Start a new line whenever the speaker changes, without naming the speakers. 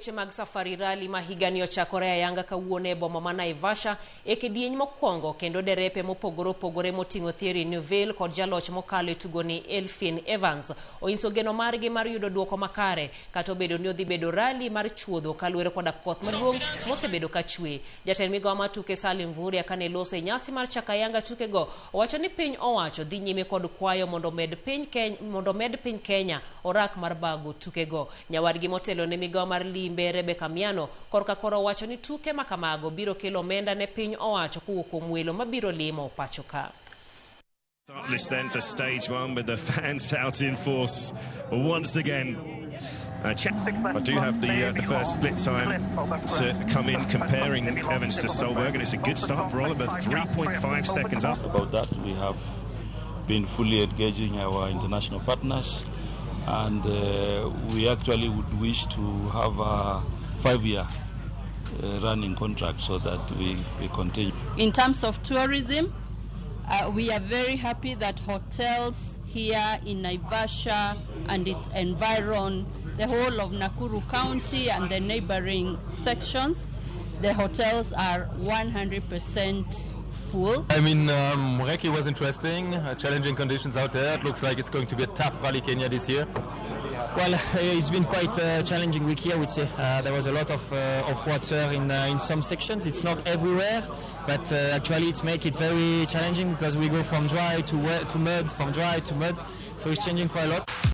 Ngeche mag Safari Rally ma higani ochakore ayanga kawuono e boma ma Naivasha e kidieny mokwongo kendo derepe mopogore opogore moting'o Thierry Neuville kod jaloch mokalo e tugoni Elfyn Evans onyiso geno margi mar yudo duoko makare kata obedo ni odhi bedo rally mar chuodho kaluwore koda koth maduong' mosebedo ka chwe. Jatend migawo mar tuke Salim Mvurya kane loso e nyasi mar chako ayanga tukego owacho ni piny owacho dhi nyime kod kwayo mondo omed piny Kenya, mondo omed piny Kenya orak mar bago tukego. Nyawadgi motelo ne migawo mar limbe Rebecca Miano korka koro owacho ni tuke ma kamago biro kelo omenda ne piny owacho kowuok kuom welo mabiro limo pacho ka.
Start list then for stage one with the fans out in force once again. I do have the first split time to come in comparing Evans to Solberg, and it's a good start for Oliver, 3.5 seconds up.
About that, we have been fully engaging our international partners, and we actually would wish to have a 5-year running contract so that we continue.
In terms of tourism, we are very happy that hotels here in Naivasha and its environ, the whole of Nakuru County and the neighboring sections, the hotels are 100% full.
I mean, Recce was interesting, challenging conditions out there. It looks like it's going to be a tough Rally Kenya this year.
Well, it's been quite a challenging week here, I would say. There was a lot of water in some sections. It's not everywhere, but actually it makes it very challenging because we go from dry to wet to mud, from dry to mud. So it's changing quite a lot.